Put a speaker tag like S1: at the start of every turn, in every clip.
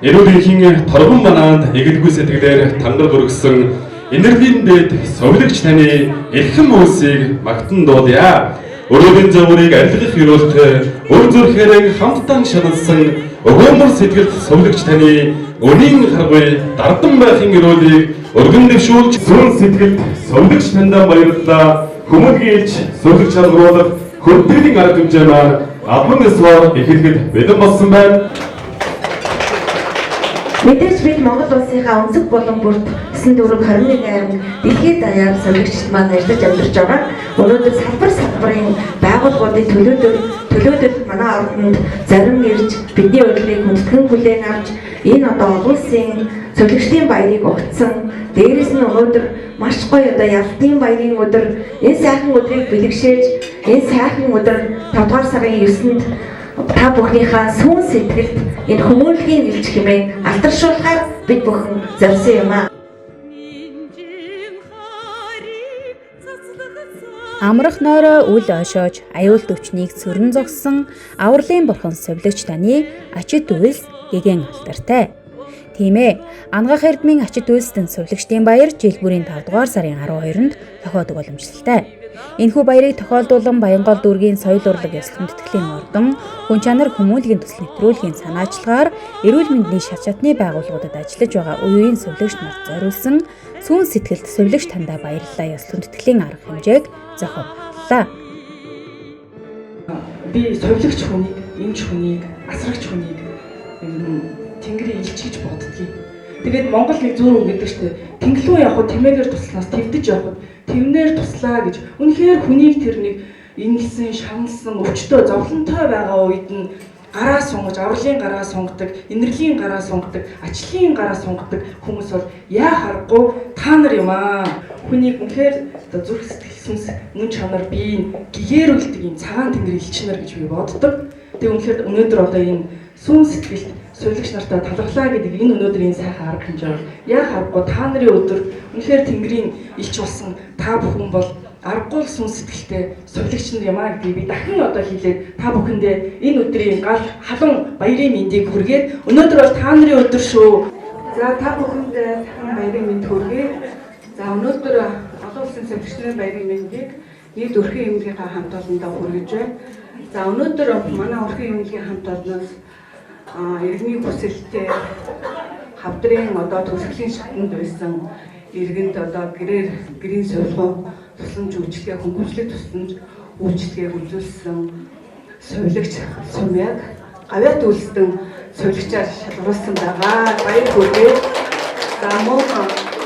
S1: Эрүүл энхийн торгон манаанд эгэлгүй сэтгэлээр тангар бүргсэн энергийн дэд совилогч таны эрхэм үйлсийг магтан дуулъя. Өрөөлийн загварыг арилгах ерөөлтэй өр зүрхээрээ хамтдан шаналсан өгөөмөр сэтгэлд совилогч таны өнийн харгуй дардан байхын ерөөлийг өргөн дэвшүүлж сүн сэтгэлд совилогч таньдаа баярлалаа. Хүмүүнгийн элч совилогч шалгаруулах хөндлөлийн арга хэмжээ маань албан ёсоор эхлэхэд бэлэн болсон байна.
S2: Мэдээж бид Монгол улсынхаа өнцөг булан бүрт 9 дүүрэг 21 аймаг дэлхийд даяар совилогчид маань ажиллаж амьдарч байгаа. Өнөөдөр салбар салбарын байгууллагуудын төлөөдөр манай ордонд зарим ирж бидний урилгыг хүндэтгэн хүлээн авч энэ одоо олон улсын совилогчдын баярыг угтсан. Дээрээс нь өнөөдөр маш гоё одоо ялалтын баярын өдөр, энэ сайхан өдрийг бэлэгшээж, энэ сайхан өдөр 5 дугаар сарын 9-нд та бүхнийхээ сүүн сэтгэлд энэ хүмүүнлэгийн элч хэмээн алдаршуулахаар бид бүхэн зорьсон юм аа.
S3: Амрах нойроо үл ойшоож, аюул төвчнийг сөрөн зогссон авралын бурхан совилогч таны ачит үйлс гэгэн алдартай. Тийм ээ, Анагаах эрдмийн ачит үйлсдэн совилогчдын баяр жил бүрийн 5 дугаар сарын 12-нд тохиодог боломжтой. Энэхүү баярыг тохиолдуулан Баянгол дүүргийн соёл урлаг ёслол хүндэтгэлийн ордон хүн чанар хүмүүнлэгийн төсөл нэвтрүүлгийн санаачлагаар эрүүл мэндийн шат шатны байгууллагуудад ажиллаж байгаа үе үеийн совилогч нарт зориулсан сүүн сэтгэлд совилогч таньдаа баярлалаа ёслол хүндэтгэлийн арга хэмжээг зохион байгууллаа.
S4: Би совилогч хүнийг, эмч хүнийг, асрагч хүнийг тэнгэрийн элч гэж боддгийг. Тэгээд Монгол нэг зүүр үг гэдэг чинь тэнглүү явхад тэмээгээр тусланаас твдэж явхад тэвнээр туслаа гэж. Үнэхээр хүнийг тэр нэг инэлсэн, шаналсан, өвчтөө зовлонтой байгаа үед нь гараа сунгаж, авралын гараа сунгадаг, инэрлийн гараа сунгадаг, ачлын гараа сунгадаг хүмүүс бол яа харахгүй та нар юм аа. Хүнийг үнэхээр одоо зүрх сэтгэл сүнс мөн чанар биеийг гэгэрүүлдэг юм цагаан тэнгэр элчнэр гэж би боддог. Тэгээ үнэхээр өнөөдөр одоо энэ сүүн сэтгэлд совилогч нартаа талархлаа гэдэг энэ өнөөдөр энэ сайхан арга хэмжээ бол яа харахгүй та нарын өдөр үнэхээр тэнгэрийн элч болсон та бүхэн бол аргагүй сүн сэтгэлтэй совилогч нар юм аа гэдгийг би дахин одоо хэлээд та бүхэндээ энэ өдрийн гал халуун баярын мэндийг хүргээд өнөөдөр бол та нарын өдөр шүү.
S5: За та бүхэнд сайхан баярын мэнд хүргэе. За өнөөдөр олон улсын совилогч нарын баярын мэндийг нийт өрхийн эмнэлгийнхаа хамт олондоо хүргэж байна. За өнөөдөр манай өрхийн эмнэлгийн хамт олноос иргэний хүсэлтээр хавдрын одоо төрсгөлийн шатанд байсан иргэнд одоо гэрийн сувилгын тусламж үйлчилгээ, хөнгөвчлөх тусламж үйлчилгээг үзүүлсэн совилогч Сумьяг гавьяат үйлсдэн совилогчаар шалгаруулсан байгаа. Баяр хүргэе. За мөн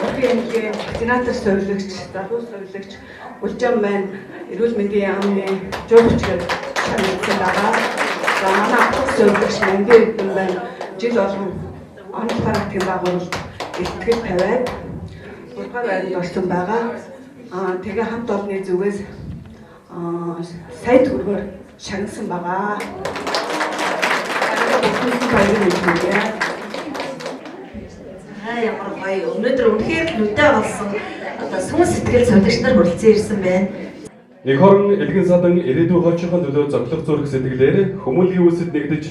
S5: өрхийн эмнэлгийн вакцинатор совилогч, залуу совилогч Улжан маань эрүүл мэндийн яамны жуулч гэж шалгуулсан байгаа. За манай авах совилогч Мангер эдэн байна. Жил болгон онол практикийн байгуулалт илтгэл тавиад 3 дугаар байранд орсон байгаа. Тэгээ хамт олонны зүгээс сая төгрөгөөр шагнасан байгаа. Бүхэн баярын мэнд хүргэе.
S2: За ямар гоё. Өнөөдөр үнэхээр л нүдэ болсон одоо сүүн сэтгэл совилогч нар хүрэлцэн ирсэн байна.
S1: Эх орон элгэн садан ирээдүйн хойчийнхоо төлөө зоглох зүрх сэтгэлээр хүмүүнлэгийн үйлсэд нэгдэж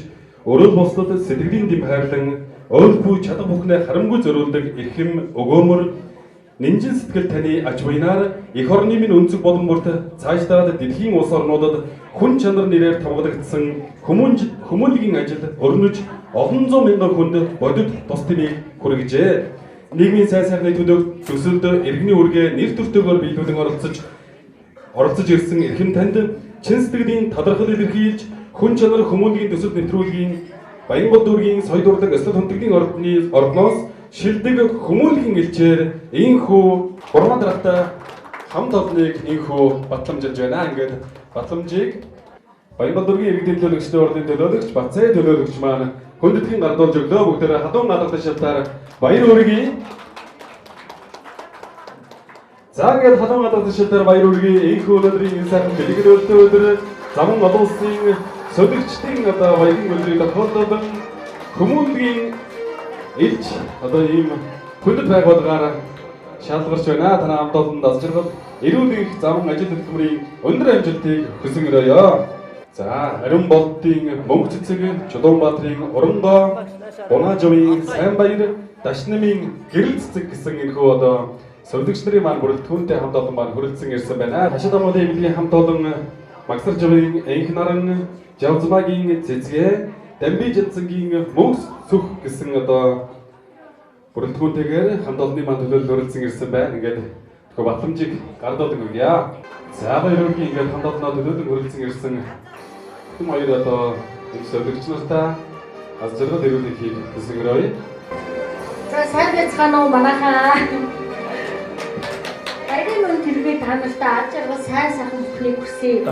S1: өрөөл бусдад сэтгэлийн дэм хайрлан ойлгүй чадах бүхнээ харамгүй зориулдаг эрхэм өгөөмөр нинжин сэтгэл таны ач буянаар эх орны минь өнцөг болон бүрт цаашдаад дэлхийн улс орнуудад хүн чанар нэрээр тамгадагдсан хүмүүнлэгийн ажил өрнөж олон зуун мянган хүнд бодит тус тэмийг хүргэжээ. Нийгмийн сайн сайхны төлөөх төсөлд иргэний үүргээ нэр төртөөгөөр биелүүлэн оролцож ирсэн эрхэм танд чин сэтгэлийн талархал илэрхийлж хүн чанар хүмүүнлэгийн төсөл нэвтрүүлгийн Баянгол дүүргийн соёл урлаг ёслол хүндэтгэлийн ордноос шилдэг хүмүүнлэгийн элчээр энхүү бурман дарагтай хамт олныг энхүү батламжилж байна. Ингээд батламжийг Баянгол дүүргийн иргэдийн төлөөлөгчдийн ордны төлөөлөгч Бацаа төлөөлөгч маань хүндэтгэн гардуулж өглөө. Бүгдээрээ халуун гадаг ташаалтаар баяр хүргэе. За ингээд халуун гадаг ташаалтаар баяр хүргэе. Энхүү өнөөдрийн энэ сайхан бэлэг өдөр замун олон улсын совилогчдын одоо баярын өдрийг тохиолдуулан хүмүүнлэгийн элч одоо ийм хүндэт байгууллагаар шалгарч байна. Танай хамт олонд аз жаргал, эрүүл энх, замун ажил хөдөлмөрийн өндөр амжилтыг хүсэн өрөөё. За Ариун болдын мөнгө цэцэг, Чулуунбаатарын урангоо, Бунаажавын Сайн баяр, Дашнамын Гэрэл цэцэг гэсэн энэхүү одоо совилогч нарын маань бүрэлдэхүүнтэй хамт олон маань хүрэлцэн ирсэн байна. Хашид амгалын эмнэлгийн хамт олон Магсар жавын Энх наран, Жавзмагийн Цэцгээ, Дамби Жанцангийн Мөнх сүх гэсэн одоо бүрэлдэхүүнтэйгээр хамт олонны маань төлөөлөл хүрэлцэн ирсэн байна. Ингээд тэгэхээр батламжийг гардуулан өгье. За баяр хүргэе, ингээд хамт олноо төлөөлөн хүрэлцэн ирсэн хүм хоёр одоо энэ совилогч нартаа аз жаргал эрүүлэг хийх гэсэн өрөөе.
S6: За сайн байцгаана уу манайхаа. Баярын мөн тэргээ та нартай аз жаргал сайн сайхан бүхнийг хүсье.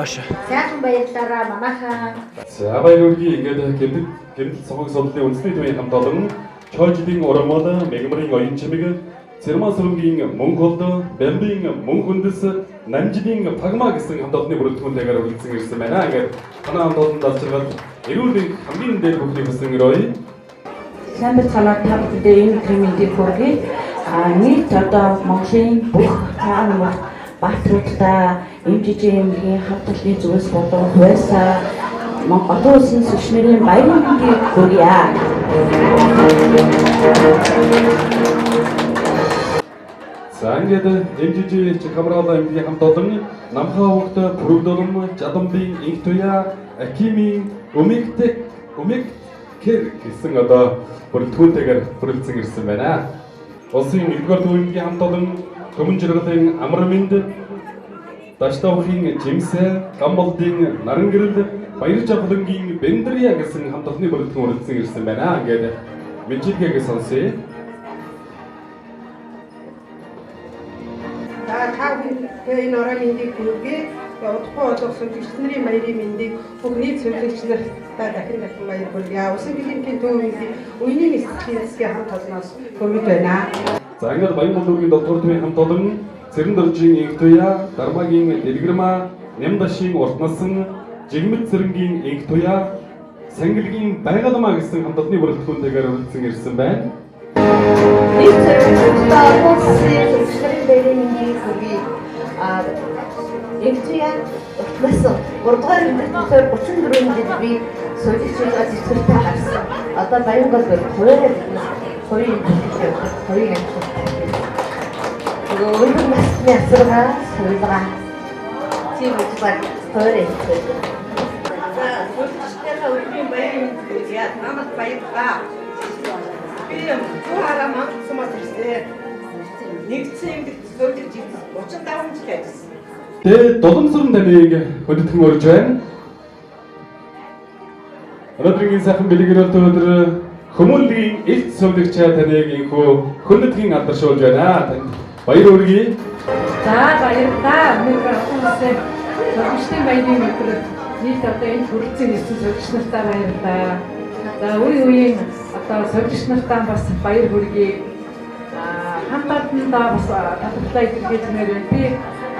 S6: Сайхан баярлалаа манайхаа.
S1: За баяр хүргэе, ингээд гэмтэл гэмтэл цогог судлалын үндэсний төвийн хамт олон Чойжлын Урамал, Мегмрын оюун чимэг, Цэрман сүрэнгийн Мөнх холд, Бамбийн Мөнх хөндөс, Намжлын Пагма гэсэн хамт олонны бүрэлдэхүүнтэйгээр хүрэлцэн ирсэн байна. Ингээд танай хамт олонд аз жаргал эрүүл хамгийн дээд бүхнийг хүсэн өрөөе.
S7: Сайн байцгаана та бүхэндээ энэ өдрийн мэндийг хүргэе. Нийт одоо Монголын бүх цагаан нумарт баатруудаа МЖЖ эмнэлгийн хамт олонны зүгээс болон хувьяасаа Монгол улсын сүлжнэрийн баярын мэндийг хүргье.
S1: За ингээд МЖЖ Чихамрал эмнэлгийн хамт олон Намхаа хогт Пүрвдолом, Жадамбын Инх туяа, Акимийн Өмэгтэк Өмэгкэр гэсэн одоо бүрэлдэхүүнтэйгээр хүрэлцэн ирсэн байна. Улсын 1-р төв эмнэлгийн хамт олон Төмөн жиргалийн Амар мэнд, Даштавхын Жимсэ, Гамболдын Наран гэрэл, Баяр жавхлангийн Бендрия гэсэн хамт олонны бүрэлдэхүүн хүрэлцэн ирсэн байна. Ингээд мэдчилгээг сонсъё.
S8: За та бүхэндээ энэ орой мэндийг хүргэе. Удахгүй болох сувилагч нарын баярын мэндийг бүх нийт сувилагч нартаа дахин дахин баяр хүргье. Усан клиникийн төв эмнэлгийн үеийн нисэхийн засгийн хамт олноос хүргэж байна.
S1: За ингээд Баян дүүргийн 7 дугаар төвийн хамт олон Цэрэн доржийн Инх туяа, Дармагийн Дэлгэрмаа, Нямдашийн Урт насан, Жигмэд цэрэнгийн Инх туяа, Сангилгийн Байгалмаа гэсэн хамт олонны бүрэлдэхүүнтэйгээр хүрэлцэн ирсэн байна.
S2: Нийт зөвлөлтөд олон улсын сувилагч нарын баярын мэндийг хүргэе. Инх туяа урт насан 3 дугаар эмнэлгээр 34 жил би сувилагч байгаа зэвсгэртэй гарсан. Одоо Баянгол бүр хуваараа бид хувийн эмнэлэг явдаг, хувийн амжилт. Тэгээ өндөр насны асаргаа, сувилгаа. Тийм учраас хуваараа хийдэг.
S8: За сувилагчдынхаа өдрийн баярын мэнд хүргье. Намайг баярлалаа. Би Зүхаараа Монгол сумаас ирсэн. Нэгдсэн эмнэлэгт сувилагч 35 жил ажилласан.
S1: Тэгээ Дуламсран таныг хөдөлгөн урьж байна. Өнөөдрийн энэ сайхан бэлэг өрөөлтөө өдөр хүмүүнлэгийн элч сувилагчаа таныг энхүү хөндөдгийн алдаршуулж байна. Танд баяр хүргэе.
S4: За баярлалаа. Өнөөдөр олон улсын сувилагчдын баярын өдөр нийт одоо энд хүрэлцэн ирсэн сувилагч нартаа баярлалаа. За үе үеийн одоо сувилагч нартаа бас баяр хүргэе. Хамт олондоо бас талархлаа илэрхийлмээр байна. Би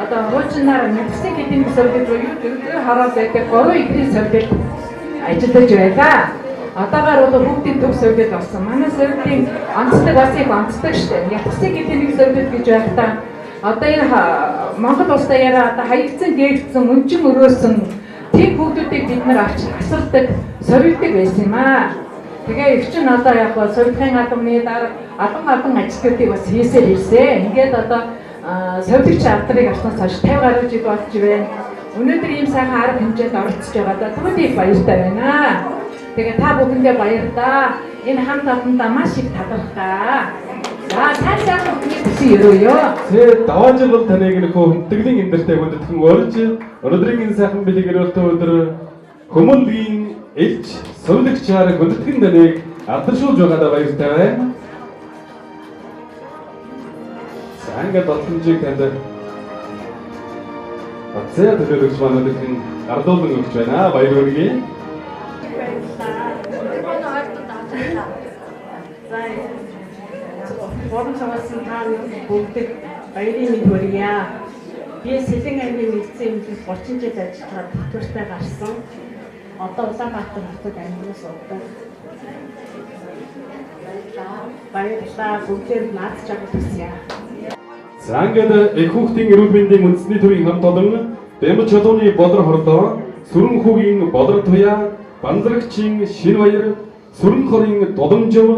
S4: одоо хуучнаар мэдсэн гэдэг сувилж буюу өдөр хараад байдаг 3 ихрийн сувилд ажиллаж байлаа. Одоогоор бол бүгдийн төв сувилд болсон. Манай сувилын онцлог бас их онцлог шүү дээ. Ятгсан гэдэг нэг сувилд гэж байхдаа одоо энэ Монгол улсаа яриа одоо хаягдсан, гээгдсэн, өнжин өрөөсөн тийм хүүхдүүдийг бид нар авч асардаг, совилдог байсан юм аа. Тэгээ их чинь одоо яг ба совилохын албаны дараа олон олон ажилтнуудыг бас хийсээр ирсэн. Ингээд одоо совилогч алдрыг авснаас хойш 50 гаруй жил болж байна. Өнөөдөр ийм сайхан арга хэмжээнд оролцож байгаадаа түүний их баяртай байна. Тэгээ та бүхэндээ баярлалаа. Энэ хамт олондоо маш их талархлаа. За сайн сайхан бүхний хүсэн өрөөё.
S1: Тэ даваажиргал таныг нөхөө хүндэтгэлийн эндэртэй хүндэтгэн урьж өнөөдрийн энэ сайхан бэлэг өрөөлтөө өдөр хүмүүнлэгийн элч сувилагчаар хүндэтгэн таныг алдаршуулж байгаадаа баяртай байна. За ингээд батламжийг танд Бацаа төлөөлөгч маань өнөөдрийн гардуулан өгч байна. Баяр хүргэе.
S8: За буран цавсан та бүгдэд баярын мэнд хүргье. Би Сэлэн аймгийн нэгдсэн эмнэлэгт 30 жил ажиллаад тэтгэвртэй гарсан. Одоо Улаанбаатар хотод амьдран суудаг. Баярлалаа. Бүгдээр наад чагаа хүсье.
S1: За ингээд эх хүүхдийн эрүүл мэндийн үндэсний төвийн хамт олон Бямб чулууны болор хорлоо, Сүрэн хүүгийн болор туяа, Бандрагчийн шин баяр, Сүрэн хорын Дуламжив,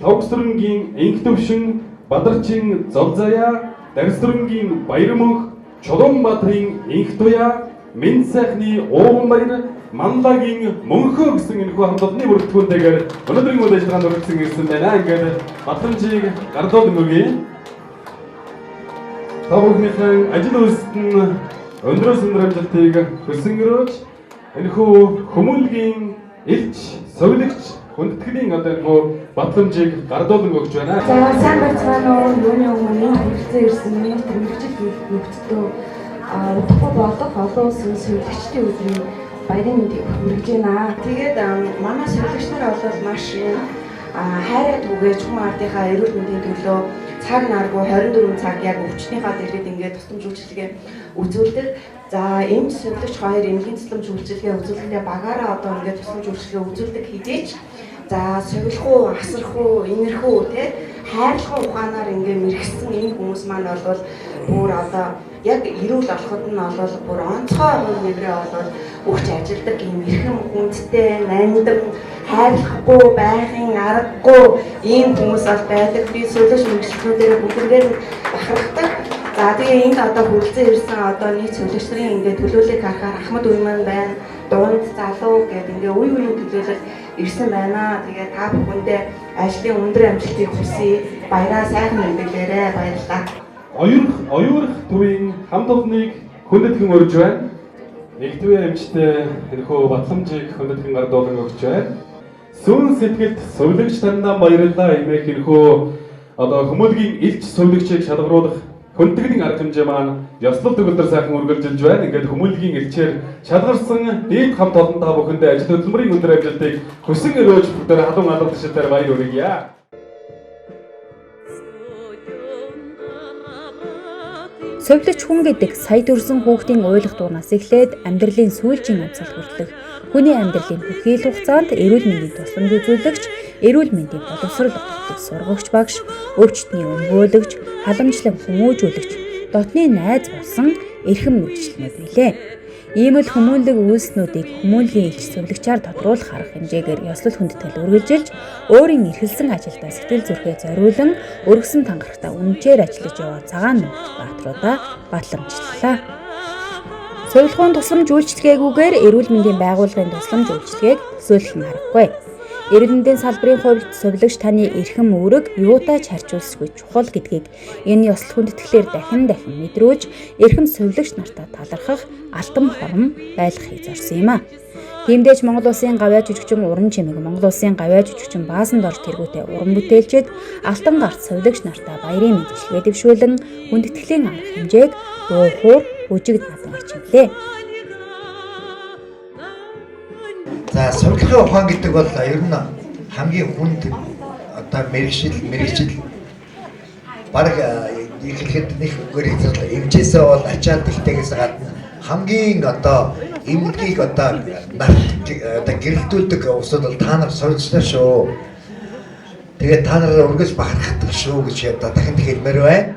S1: Лавгсүрэнгийн Энх төвшин, Бадарчин Золзаяа, Дарсүрэнгийн Баярмөнх, Чулуунбаатарын Энх туяа, Мэнд сайхны Ууган баяр, Манлагийн Мөнхөө гэсэн энэхүү хамт олонны бүрэлдэхүүнтэйгээр өнөөдрийн үйл ажиллагаанд өргөцсөн ирсэн байна. Ингээд батламжийг гардуулан өгье. Та бүхнийхэн ажил үйлсэд нь өндрөөс өндөр амжилтыг хүсэн өрөөж энэхүү хүмүүнлэгийн элч, совилогч хүндэтгэлийн одоо энэхүү батламжийг гардуулан өгч байна.
S9: За сайн байцгаана уу? Юуны өмнө энд хүрэлцэн ирсэн миний мэргэжил нөхдөдөө удахгүй болох олон улсын сувилагчдын өдрийн баярын мэндийг хүргэж байна.
S2: Тэгээд манай сувилагч нар бол маш юм хайраа түгээж хүн ардынхаа эрүүл мэндийн төлөө цаг наргүй 24 цаг яг өвчтнийхаа дэргэд ингээд тусламж үйлчилгээ үзүүлдэг. За эмч сувилагч хоёр эмнэлгийн тусламж үйлчилгээ үзүүлэхдээ багаараа одоо ингээд тусламж үйлчилгээ үзүүлдэг хэдий ч за сувилах уу, асрах уу, инэрх үү те хайрлах ухаанаар ингээ мэрэгсэн энэ хүмүүс маань бол бүр одоо яг эрүүл олоход нь бол бүр онцгой хувь нэмрээ бол өгч ажилдаг юм эрхэм хүндтэй, нандин, хайрлахгүй, байхын аргагүй ийм хүмүүс бол байдаг. Би сувилагч мэргэжилтнүүдээр бүгдээр бахархдаг. За тэгээ энд одоо хүрэлцэн ирсэн одоо нийт сувилагч нарын ингээ төлөөллийг харахаар Ахмад үе маань байна, дунд залуу гэдэг ингээ үе үеийн төлөөлөл ирсэн байна. Тэгээ та бүхэндээ ажлын өндөр амжилтыг хүсье. Баяраа сайхан мэндэлээрэй. Баярлалаа.
S1: Оюурах төвийн хамт олонныг хүндэтгэн урьж байна. Нэг төвийн эмчтэй энэхүү батламжийг хүндэтгэн гардуулан өгч байна. Сүүн сэтгэлд сувилагч таньдаа баярлалаа хэмээх энэхүү одоо хүмүүнлэгийн элч сувилагчийг шалгаруулах хүндэтгэлийн арга хэмжээ маань ёслол төгөлдөр сайхан үргэлжилж байна. Ингээд хүмүүнлэгийн элчээр шалгарсан дээд хамт олон та бүхэндээ ажил хөдөлмөрийн өндөр амжилтыг хүсэн өрөөж бүгдээр халуун алга ташилтаар баяр хүргье.
S3: Сувилагч хүн гэдэг сая төрсэн хүүхдийн уйлах дуунаас эхлээд амьдралын сүүлчийн амьсгал хүртэлх хүний амьдралын бүхий л хугацаанд эрүүл мэндийн тусламж үзүүлэгч, эрүүл мэндийн боловсрол өгөх сургагч багш, өвчтний өмгөөлөгч, халамжлан хүмүүжүүлэгч, дотны найз болсон эрхэм мэргэжилтнүүд билээ. Ийм л хүмүүнлэг үйлснүүдийг хүмүүнлэгийн элч сувилагчаар тодруулах арга хэмжээгээр ёслол хүндэтгэл үргэлжилж, өөрийн эрхэлсэн ажилдаа сэтгэл зүрхээ зориулан өргөсөн тангарагтаа үнэнчээр ажиллаж яваа цагаан нүмерт баатруудаа батламжлалаа. Сувилахуун тусламж үйлчилгээгүйгээр эрүүл мэндийн байгууллагын тусламж үйлчилгээг төсөөлөх нь аргагүй. Эрүүл мэндийн салбарын хувьд сувилагч таны эрхэм үүрэг юутай ч харьцуулсгүй чухал гэдгийг энэ ёслол хүндэтгэлээр дахин дахин мэдрүүлж эрхэм сувилагч нартаа талархах алтан хором байлгахыг зорьсон юм а. Тиймдээч Монгол Улсын гавьяа жүжигчин Уран Чимэг, Монгол Улсын гавьяа жүжигчин Баасан дорж тэргүүтээ уран бүтээлчид алтан гарт сувилагч нартаа баярын мэндчилгээ дэвшүүлэн хүндэтгэлийн арга хэмжээг дуу хуур бүжиг наадмаар чиглээ.
S10: За сувилахын ухаан гэдэг бол ер нь хамгийн хүнд одоо мэргэжил бараг хэлэхэд нэг үгээр хэлбэл эмчээсээ бол ачаал дэлтэйгээс гадна хамгийн одоо эмнэлгийг одоо нарт одоо гэрэлтүүлдэг усуд бол та нар сувилагч нар шүү. Тэгээд та нараар үргэлж бахархдаг шүү гэж одоо дахин хэлмээр байна.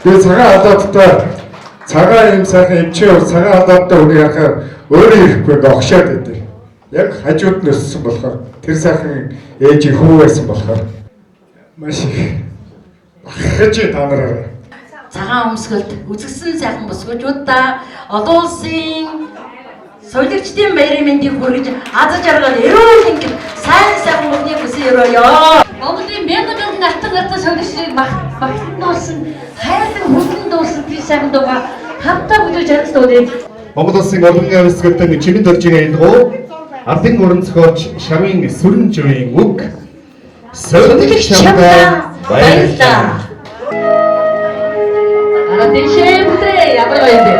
S11: Тэгээ цагаан халааттай цагаан юм сайхан эмчээ цагаан халааттай хүнийг харахаар өөрөө ирэхгүй ингээ огшоод байдаг. Яг хажууд нь өссөн болохоор тэр сайхан ээжийн хүү байсан болохоор маш их бахархаж та нараараа.
S6: Цагаан өмсгөлд үзэгсэн сайхан бүсгүүчүүдээ олон улсын сувилагчдын баярын мэндийг хүргэж аз жаргал эрүүл мэнд сайн сайхан бүхнийг хүсэн өрөөё.
S12: Монголын мянган мянган алтан гарсан сувилагчдыг багтнуулж
S6: гэсэн хайрлан хүлэн дуусан тэр сайхан дууга хамтаа бүлэж харилцаа үлээ.
S12: Монгол Улсын урлагийн авьяасгалтын Чимэн дөржийн аялгау ардын уран зохиолч Шамын сүрэн живийн үг Сөрөлж чамдаа баярлалаа.
S6: Араа дэшээ бүтрээ ямар гоё юм бэ.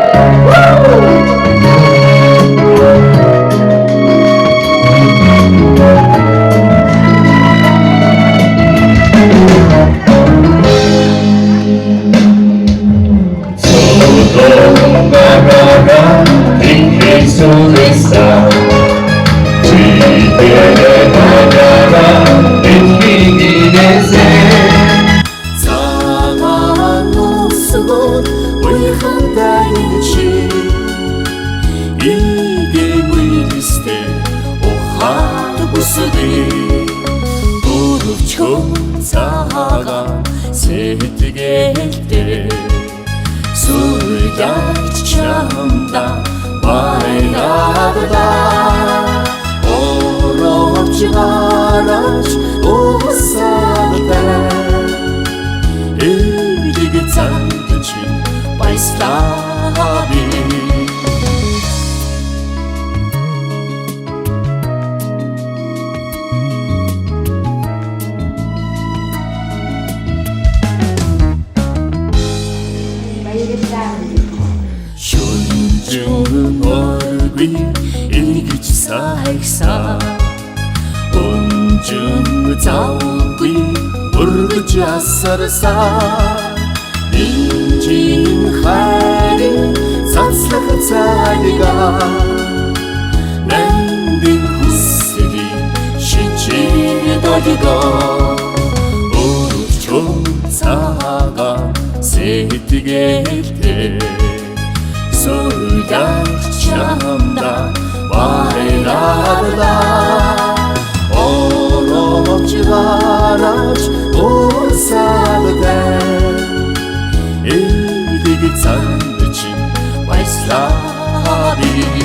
S13: Сэтгэлтэй сүрдагч чамда баярлалаа. Орооч гараач усалтай эвлэг цанд чинь баярлалаа би. Шүнжин оргүй эргэж сайхсан Өнжин завгүй өргөж асарсан Нинжин хайрын цацлах цайгаа Нандин хүслийн шичээ догоо Өрчөн цагаан сэтгэлтэй Сүрдагч чамдаа баярлалаа. Орооч гараач усалтай эвлэг цанд чинь баярлалаа би.